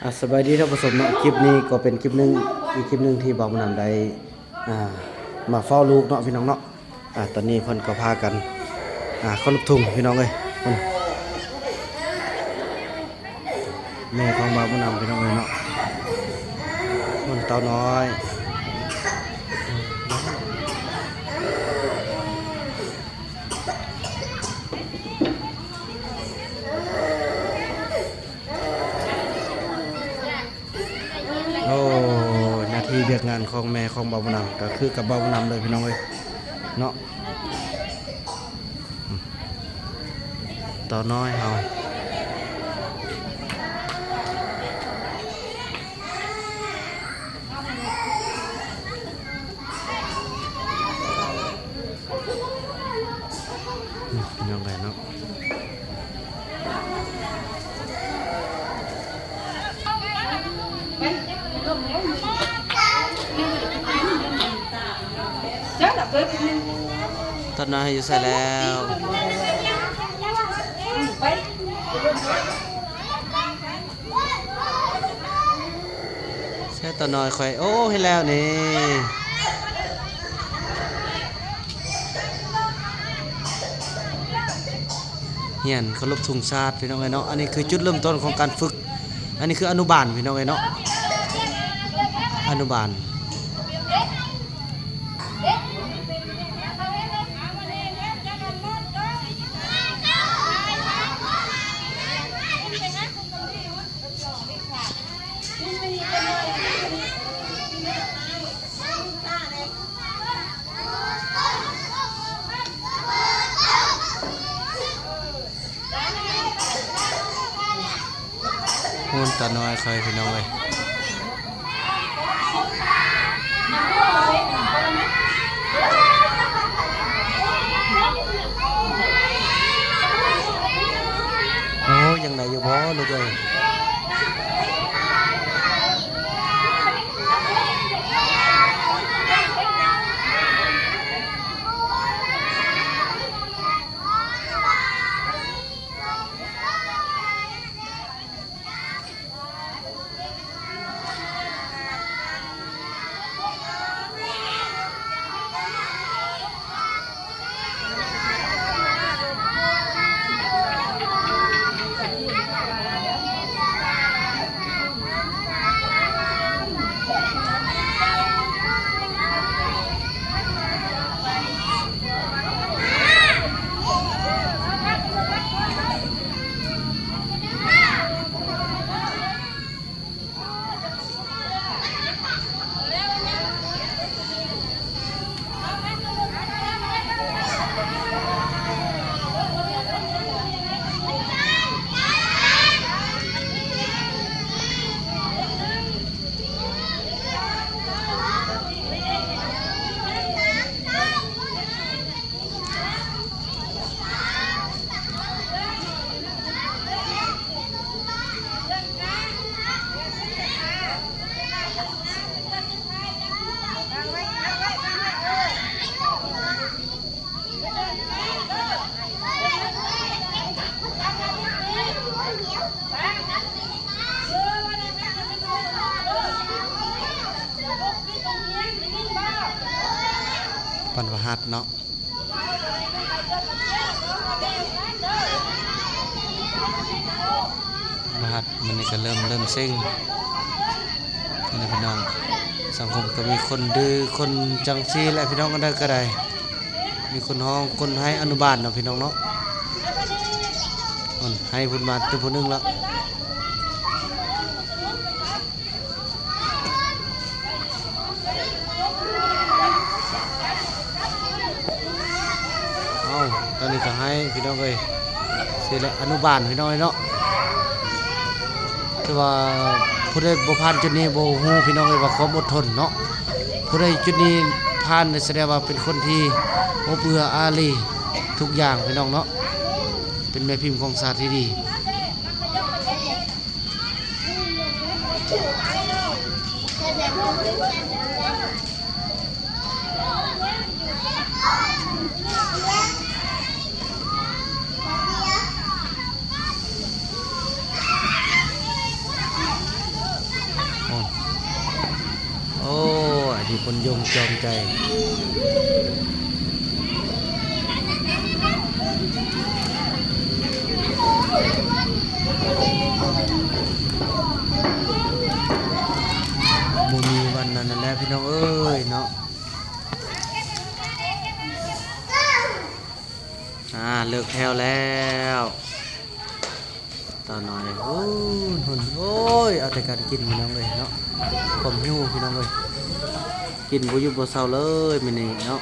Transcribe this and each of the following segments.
ອ່າ ສະບາຍດີທ່ານຜູ້ຊົມເນາະ, ຄລິບນີ້ກໍເປັນຄລິບໜຶ່ງ ອີກຄລິບໜຶ່ງທີ່ບ່າວບຸນນຳໄດ້ ອ່າ ມາເຝົ້າລູກເນາະ ພີ່ນ້ອງເນາະ. ອ່າ ຕອນນີ້ເພິ່ນກໍພາກັນ ອ່າ ເຄົາລົບທຸງ ພີ່ນ້ອງເອີຍ. ແມ່ຂອງບ່າວບຸນນຳ ພີ່ນ້ອງເອີຍເນາະ, ມັນເຕົ້ານ້ອຍ. ໂອ້ ໜ້າທີ່ວຽກງານຂອງແມ່ຂອງບ່າວບຸນນຳ ກໍຄືກັບບ່າວບຸນນຳເລີຍ ພີ່ນ້ອງເອີຍເນາະ. ເຕົ້ານ້ອຍເຮົາ ພີ່ນ້ອງເອີຍເນາະ. ຕອນນ້ອຍຢູ່ໃສແລ້ວ? ໃສຕານ້ອຍຂ້ອຍ? ໂອ້ ເຫັນແລ້ວນີ້. ຮຽນເຄົາລົບທຸງຊາດ ພີ່ນ້ອງເອີຍເນາະ. ອັນນີ້ຄືຈຸດເລີ່ມຕົ້ນຂອງການຝຶກ. ອັນນີ້ຄືອະນຸບານ ພີ່ນ້ອງເອີຍເນາະ, ອະນຸບານ. ໂອ້ ຕານ້ອຍຂ້ອຍ ພີ່ນ້ອງເອີຍ. ໂອ້ ຍັງໄດ້ຢູ່ບໍ່ລູກເອີຍ? ປັນປະຫັດເນາະ. ລະຫັດມື້ນີ້ກໍເລີ່ມ ເລີ່ມເສັງນີ້ແຫຼະພີ່ນ້ອງ. ສັງຄົມກໍມີຄົນດື້ ຄົນຈັ່ງຊີ້ແຫຼະພີ່ນ້ອງ. ອັນໃດກໍໄດ້ ມີຄົນຮ້ອງ ຄົນໄຫ້ອະນຸບານເນາະພີ່ນ້ອງເນາະ. ເພິ່ນໄຫ້ເພິ່ນມາແຕ່ຜູ້ໜຶ່ງແລ້ວ. ເອົາ ຕອນນີ້ກໍໃຫ້ພີ່ນ້ອງເອີຍ ຊິແຫຼະ ອະນຸບານພີ່ນ້ອງເອີຍເນາະ. ຄືວ່າຜູ້ໃດບໍ່ຜ່ານຈຸດນີ້ບໍ່ຮູ້ພີ່ນ້ອງເອີຍວ່າຄວາມອົດທົນເນາະ. ຜູ້ໃດຈຸດນີ້ຜ່ານ ສະແດງວ່າເປັນຄົນທີ່ອົບເອື້ອອາລີທຸກຢ່າງພີ່ນ້ອງເນາະ, ເປັນແມ່ພິມຂອງຊາດທີ່ດີ. ເ ຄົນຍົງຈອມໃຈ ບໍ່ມີວັນນັ້ນແຫຼະພີ່ນ້ອງເອີຍເນາະ. ອ່າ ເລີກແຖວແລ້ວ ຕານ້ອຍ. ໂອ້ຍ ໂອ້ຍ ເອົາແຕ່ການກິນພີ່ນ້ອງເອີຍເນາະ ຄວາມຫິວພີ່ນ້ອງເອີຍ ກິນບໍ່ຢຸດບໍ່ເຊົາເລີຍມື້ນີ້ເນາະ.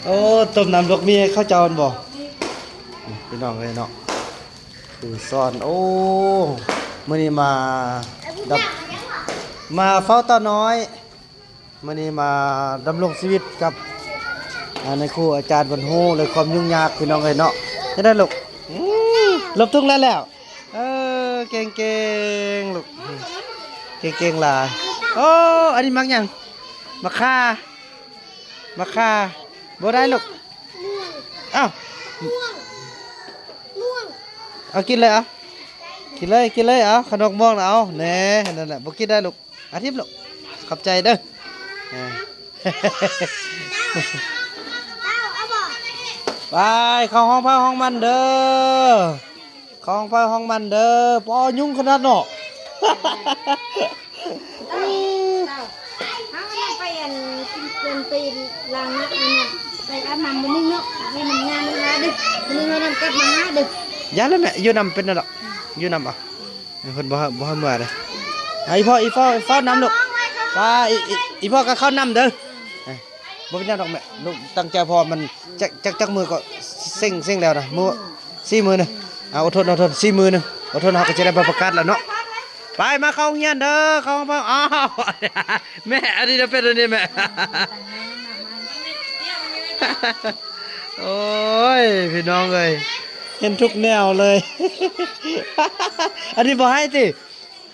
ໂອ້ ຕົ້ມນ້ຳດອກມີໃຫ້ເຂົາເຈົ້າຫັ້ນບໍ່ ພີ່ນ້ອງເອີຍເນາະ. ຄູສອນ ໂອ້ ມື້ນີ້ມາ ມາເຝົ້າເຕົ້ານ້ອຍ. ມື້ນີ້ມາດຳລົງຊີວິດກັບ ອ່າ ນາຍຄູອາຈານເພິ່ນຮູ້ເລື່ອງຄວາມຫຍຸ້ງຍາກ ພີ່ນ້ອງເອີຍເນາະ. ເຮັດໄດ້ລູກ ອືມ ລົບທຸກແລ້ວແລ້ວ. ເອີ ເກັ່ງໆລູກ ເກັ່ງໆຫຼາຍ. ໂອ້ ອັນນີ້ໝາກຫຍັງ? ໝາກຂ່າ ໝາກຂ່າ ບໍ່ໄດ້ລູກ. ອ້າວ ເອົາກິນເລີຍ ເອົາ ກິນເລີຍ ກິນເລີຍ ເອົາ ຂະໜົມມ່ວງນະ ເອົາ ແນ່ ນັ້ນແຫຼະ ບໍ່ກິນໄດ້ລູກ. ອາທິບລູກ ຂອບໃຈເດີ. ໄປ ເຂົ້າຫ້ອງໃຜຫ້ອງມັນເດີ ເຂົ້າຫ້ອງໃຜຫ້ອງມັນເດີ. ປໍ ຍຸງຂະໜາດເນາະ. ເອົາ ເອົາໄປອັນ ກິນເກີນໄປລ້າງໜ້າ ອັນນັ້ນ ໄປອາບນ້ຳມື້ໜຶ່ງເນາະ ໃຫ້ມັນງາມມັນຫາເດີ. ມື້ໜຶ່ງເຮົານຳກັບມາຫາເດີ. ຢ່າແລ້ວແມ່ ຢູ່ນຳເປັນແນວດອກ ຢູ່ນຳເອົາ. ເພິ່ນບໍ່ ບໍ່ໃຫ້ເມືອເດ້. ອາ ອີພໍ່ ອີພໍ່ ຟ້າວນຳລູກ. ປ້າ ອີ ອີ ອີພໍ່ກໍເຂົ້ານຳເດີ. ເອີ ບໍ່ເປັນຫຍັງດອກແມ່ ລູກຕັ້ງໃຈ ເພາະວ່າມັນຈັກ ຈັກ ຈັກມື້ກໍເສັງ ເສັງແລ້ວນະ ມື້ ສີ່ມື້ໜຶ່ງ. ອາ ອົດທົນ ອົດທົນ ສີ່ມື້ໜຶ່ງ ອົດທົນ ເຮົາກໍຈະໄດ້ໃບປະກາດແລ້ວເນາະ. ໄປ ມາເຂົ້າໂຮງຮຽນເດີ ເຂົ້າຫ້ອງພັກ. ອ້າວ ແມ່ ອັນນີ້ນະເປັນອັນນີ້ແມ່. ໂອ້ຍ ພີ່ນ້ອງເອີຍ ເຫັນທຸກແນວເລີຍ. ອັນນີ້ບໍ່ໃຫ້ຕິ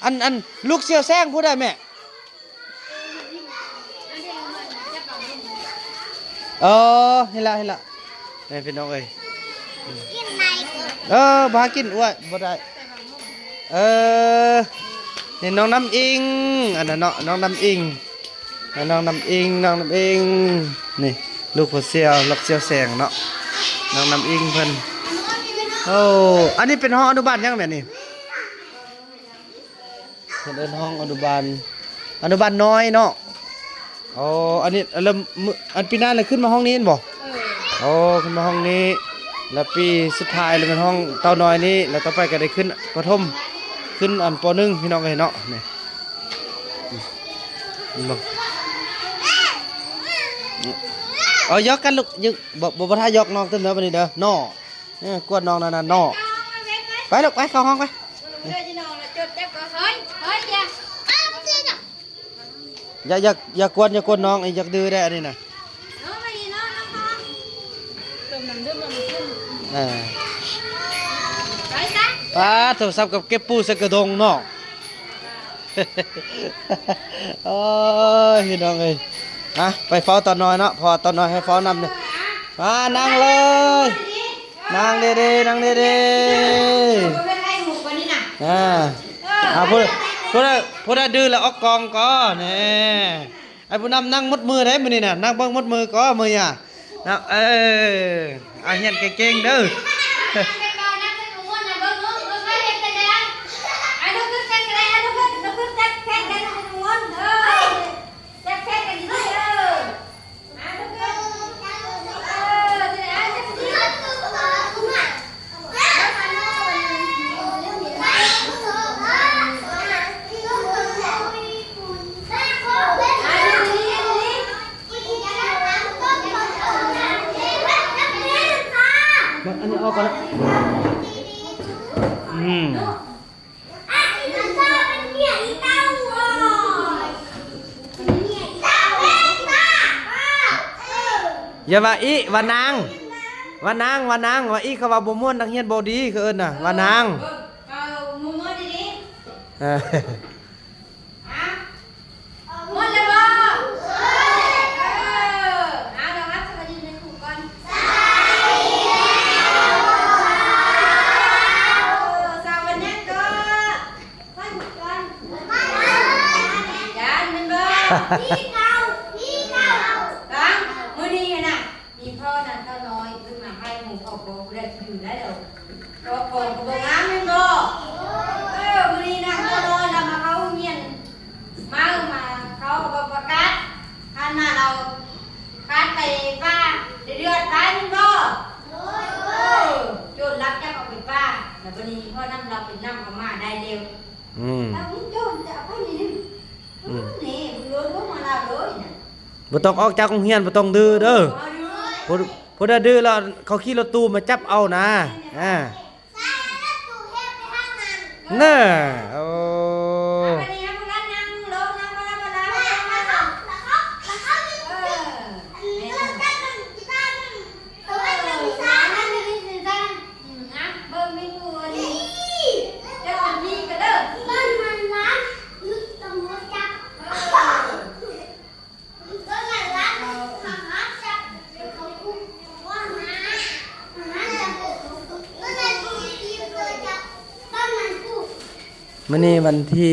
ອັນ ອັນ ລູກສ່ຽວແສງຜູ້ໃດແມ່? ເອີ ເຫັນລະ ເຫັນລະ ແມ່ພີ່ນ້ອງເອີຍ. ເອີ ບໍ່ໃຫ້ກິນ ອ້ວຍ ບໍ່ໄດ້. ເອີ ນີ້ນ້ອງນ້ຳອິງ ອັນນັ້ນເນາະ ນ້ອງນ້ຳອິງ ນ້ອງນ້ຳອິງ ນ້ອງນ້ຳອິງ. ນີ້ລູກພໍ່ສ່ຽວ ລັກສ່ຽວແສງເນາະ ນ້ອງນ້ຳອິງເພິ່ນ. ໂອ້ ອັນນີ້ເປັນຫ້ອງອະນຸບານຫຍັງແມ່ນີ້? ເພິ່ນເອີ້ນຫ້ອງອະນຸບານ ອະນຸບານນ້ອຍເນາະ. ອໍ ອັນນີ້ ແລ້ວມື້ ອັນປີໜ້າແລ້ວຂຶ້ນມາຫ້ອງນີ້ແມ່ນບໍ່? ເອີ ອໍ ຂຶ້ນມາຫ້ອງນີ້ ແລ້ວປີສຸດທ້າຍແລ້ວແມ່ນຫ້ອງເຕົ້ານ້ອຍນີ້ ແລ້ວຕໍ່ໄປກໍໄດ້ຂຶ້ນປະຖົມ ຂຶ້ນອັນ ປໍໜຶ່ງ ພີ່ນ້ອງເອີຍເນາະ. ນີ້ ເຫັນບໍ່? ເອົາ ຢອກກັນລູກ ຢຶກ ບໍ່ ບໍ່ ບໍ່ຖ້າຢອກນ້ອງຕື່ມເດີ ບັດນີ້ເດີ ເນາະ. ເອີ ກວນນ້ອງນັ້ນນະເນາະ. ໄປລູກ ໄປ ເຂົ້າຫ້ອງໄປ. ເອີ ນ້ອງລະຈົດຈັບກໍ ເຮີ້ຍ ເຮີ້ຍ ຢ່າ ຢ່າ ຢ່າ ຢ່າກວນ ຢ່າກວນນ້ອງ ຢ່າດື້ໄດ໋ ອັນນີ້ນະ. ເອີ ໄປຊະ ປາດ ໂທລະສັບກັບເກັບປູໃສ່ກະດົງເນາະ. ໂອ້ຍ ພີ່ນ້ອງເອີຍ ອະ ໄປເຝົ້າຕານ້ອຍເນາະ ເພາະວ່າຕານ້ອຍໃຫ້ເຝົ້ານຳເດີ. ມາ ນັ່ງເລີຍ ນັ່ງເດໆ ນັ່ງເດໆ. ອາ ອາ ຜູ້ ຜູ້ໃດ ຜູ້ໃດດື້ລະອອກກ້ອງກໍ ແນ່ ໄອ້ຜູ້ນຳນັ່ງໝົດມື້ເດ້ມື້ນີ້ນະ ນັ່ງເບິ່ງໝົດມື້ກໍມື້ຍາ. ນະ ເອີ ອາ ຮຽນເກັ່ງໆເດີ. ບັດອັນນີ້ອອກກ່ອນນະ ອືມ. ຢ່າວ່າອີ ວ່ານາງ ວ່ານາງ ວ່ານາງ ວ່າອີ ເຂົາວ່າບໍ່ມ່ວນ ນັກຮຽນບໍ່ດີ ເຂົາເອີ້ນນະ ວ່ານາງ. ເອີ ເວົ້າມ່ວນໆດີໆ ເອີ. ໝົດແລ້ວບໍ່? ເອີ ເອົາ ລະຮັບສະບາຍດີແມ່ຄູກ່ອນ. ສະບາຍດີແມ່ຄູ. ເອີ ສະບາຍດີເດີ. ໃສ່ໝວກກ່ອນ. ພີ່ເກົ່າ ພີ່ເກົ່າ ຟັງ ມື້ນີ້ຫັ້ນນະ ມີພໍ່ນາງເຕົ້ານ້ອຍເພິ່ນມາໃຫ້ໝູ່ເຂົາບໍ່ ຜູ້ໃດຊິຢູ່ໄດ້ດອກ ເຈົ້າຂອງກໍບໍ່ງາມແມ່ນບໍ່? ເອີ ມື້ນີ້ນາງເຕົ້ານ້ອຍລາວມາເຂົ້າໂຮງຮຽນ ມາ ມາເຂົ້າກັບປະກາດ ຜ່ານມາລາວ ພາໄປປ່າ ໄດ້ເດືອດໄປແມ່ນບໍ່? ໂອ້ ໂຈນລັກຈັບເອົາໄປປ່າ ແລ້ວບັດນີ້ພໍ່ນຳລາວໄປນຳເອົາມາໄດ້ແລ້ວ ອືມ ລາວໂຈນຈະເອົາໄປນີ້ ອືມ ນີ້ ບໍ່ລົງມາລາວເລີຍນະ ບໍ່ຕ້ອງອອກຈາກໂຮງຮຽນ ບໍ່ຕ້ອງດື້ເດີ ຜູ້ ຜູ້ໃດດື້ແລ້ວເຂົາຂີ່ລົດຕູ້ມາຈັບເອົານະ ອ່າ ແນ່ ໂອ້ ມື້ນີ້ວັນທີ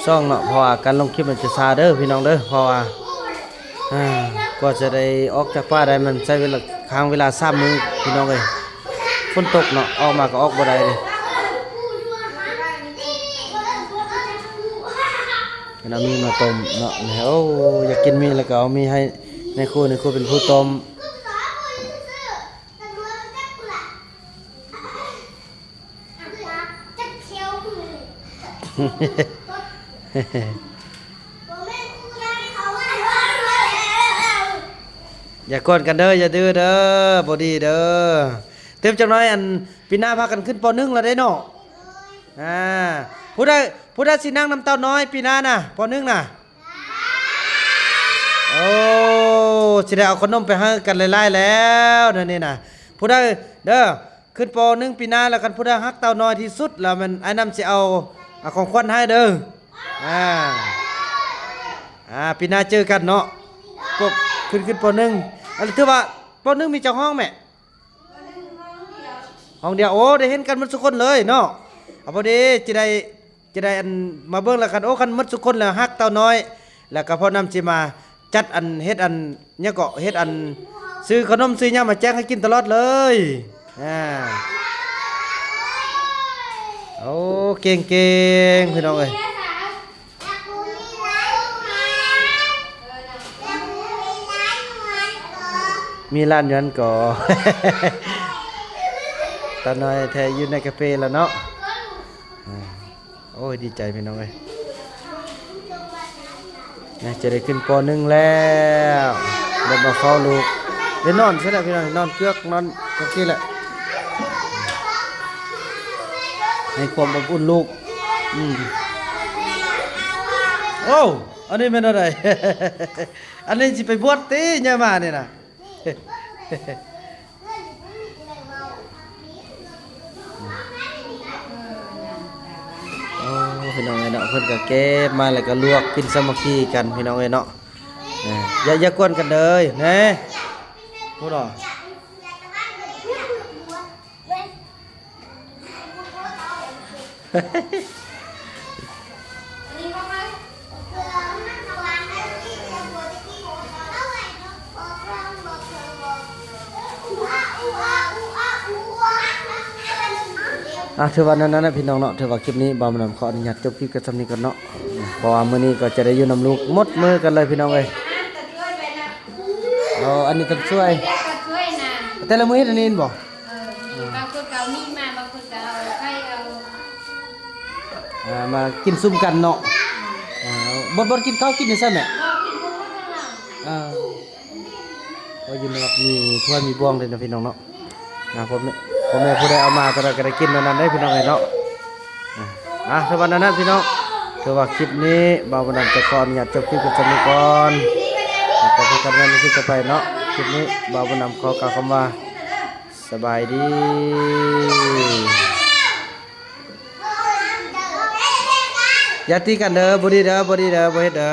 ສອງເນາະ ເພາະວ່າການລົງຄລິບມັນຈະຊ້າເດີພີ່ນ້ອງເດີ ເພາະວ່າ ອ່າ ກວ່າຈະໄດ້ອອກຈາກປ່າໄດ້ ມັນໃຊ້ເວລາ ຄ້າງເວລາສາມມື້ພີ່ນ້ອງເອີຍ ຝົນຕົກເນາະ ອອກມາກໍອອກບໍ່ໄດ້ເດ້. ເພິ່ນເອົາໝີ່ມາຕົ້ມເນາະ ໂອ້ ຢາກກິນໝີ່ແລ້ວກໍເອົາໝີ່ໃຫ້ນາຍຄູ ນາຍຄູເປັນຜູ້ຕົ້ມ. ຢ່າກວນກັນເດີ ຢ່າດື້ເດີ ບໍ່ດີເດີ. ເຕີມຈັກໜ້ອຍ ອັນ ປີໜ້າພາກັນຂຶ້ນ ປໍໜຶ່ງ ແລ້ວເດ້ເນາະ. ອ່າ ຜູ້ໃດ ຜູ້ໃດຊິນັ່ງນຳເຕົ້ານ້ອຍປີໜ້ານະ ປໍໜຶ່ງ ນະ? ໂອ້ ຊິໄດ້ເອົາຂະໜົມໄປໃຫ້ກັນຫຼາຍໆແລ້ວແນວນີ້ນະ. ຜູ້ໃດເດີ ຂຶ້ນ ປໍໜຶ່ງ ປີໜ້າ ແລ້ວຄັນຜູ້ໃດຮັກເຕົ້ານ້ອຍທີ່ສຸດ ແລ້ວແມ່ນອ້າຍນຳຊິເອົາ ເອົາຂອງຂວັນໃຫ້ເດີ. ອ່າ ອ່າ ປີໜ້າເຈີກັນເນາະ ກໍຂຶ້ນ ຂຶ້ນ ປໍໜຶ່ງ. ອັນ ຖືວ່າ ປໍໜຶ່ງ ມີຈັກຫ້ອງແມ່? ຫ້ອງດຽວ. ໂອ້ ໄດ້ເຫັນກັນໝົດທຸກຄົນເລີຍເນາະ. ເອົາ ພໍດີ ຈະໄດ້ ຈະໄດ້ ອັນ ມາເບິ່ງແລ້ວກັນ. ໂອ້ ຄັນໝົດທຸກຄົນແລ້ວ ຮັກເຕົ້ານ້ອຍ ແລ້ວກໍພໍ່ນຳຊິມາຈັດ ອັນ ເຮັດ ອັນ ຫຍັງເກາະ ເຮັດ ອັນ ຊື້ຂະໜົມຊື້ຫຍັງມາແຈກໃຫ້ກິນຕະຫຼອດເລີຍ. ອ່າ ໂອ້ ເກັ່ງໆ ພີ່ນ້ອງເອີຍ. ມີລ້ານຍວນກໍ ຕານ້ອຍແທ້ຢູ່ໃນກາເຟແລ້ວເນາະ. ໂອ້ຍ ດີໃຈພີ່ນ້ອງເອີຍ ນະ ຈະໄດ້ຂຶ້ນ ປໍໜຶ່ງ ແລ້ວ ໄດ້ມາເຝົ້າລູກ ໄດ້ນອນໃຊ່ແຫຼະພີ່ນ້ອງ ນອນເກືອກ ນອນຈັກຊີ້ແຫຼະ ໃຫ້ຄວາມອົບອຸ່ນລູກ. ອືມ ໂອ້ ອັນນີ້ແມ່ນແນວໃດ? ອັນນີ້ຊິໄປບວດຕິ ໃຫຍ່ມານີ້ນະ. ໂອ້ ພີ່ນ້ອງເອີຍເນາະ ເພິ່ນກໍເກັບມາແລ້ວກໍລວກກິນສາມັກຄີກັນ ພີ່ນ້ອງເອີຍເນາະ. ເອີ ຢ່າ ຢ່າກວນກັນເດີ ແນ່ ພຸ້ນເນາະ. ອ່າ ຖືວ່ານັ້ນນະພີ່ນ້ອງເນາະ ຖືວ່າຄລິບນີ້ບ່າວບຸນນຳຂໍອະນຸຍາດຈົບຄລິບກັນສ່ຳນີ້ກ່ອນເນາະ ເພາະວ່າມື້ນີ້ກໍຈະໄດ້ຢູ່ນຳລູກໝົດມື້ກັນເລີຍ ພີ່ນ້ອງເອີຍ. ເອົາ ອັນນີ້ຕ້ອງຊ່ວຍ ແຕ່ລະມື້ເຮັດອັນນີ້ແມ່ນບໍ່? ເອີ ມີບາງຄົນກໍເອົາມີດມາ ບາງຄົນກໍເອົາໄຂ່ເອົາ ອ່າ ມາກິນຊຸມກັນເນາະ. ອ່າ ບໍ່ ບໍ່ໄດ້ກິນເຂົ້າກິນຫຍັງຊັ້ນແຫຼະ. ບໍ່ ກິນບໍ່ໝົດເທົ່ານັ້ນ. ອ່າ ໂອ້ຍ ຢູ່ນອກມີຖ້ວຍມີບ່ວງເດ້ເນາະ ພີ່ນ້ອງເນາະ. ອ່າ ພໍ່ແມ່ ພໍ່ແມ່ຜູ້ໃດເອົາມາຕົວໃດກໍໄດ້ກິນຕົວນັ້ນເດ້ ພີ່ນ້ອງເອີຍເນາະ. ອ່າ ອ່າ ຖືວ່ານັ້ນນະພີ່ນ້ອງ ຖືວ່າຄລິບນີ້ບ່າວບຸນນຳຈະຂໍອະນຸຍາດຈົບຄລິບກັນສ່ຳນີ້ກ່ອນ ແລ້ວກໍພົບກັນໃໝ່ໃນຄລິບຕໍ່ໄປເນາະ. ຄລິບນີ້ບ່າວບຸນນຳຂໍກ່າວຄຳວ່າ ສະບາຍດີ. ຢ່າຕີກັນເດີ ບໍ່ດີເດີ ບໍ່ດີເດີ ບໍ່ເຮັດເດີ.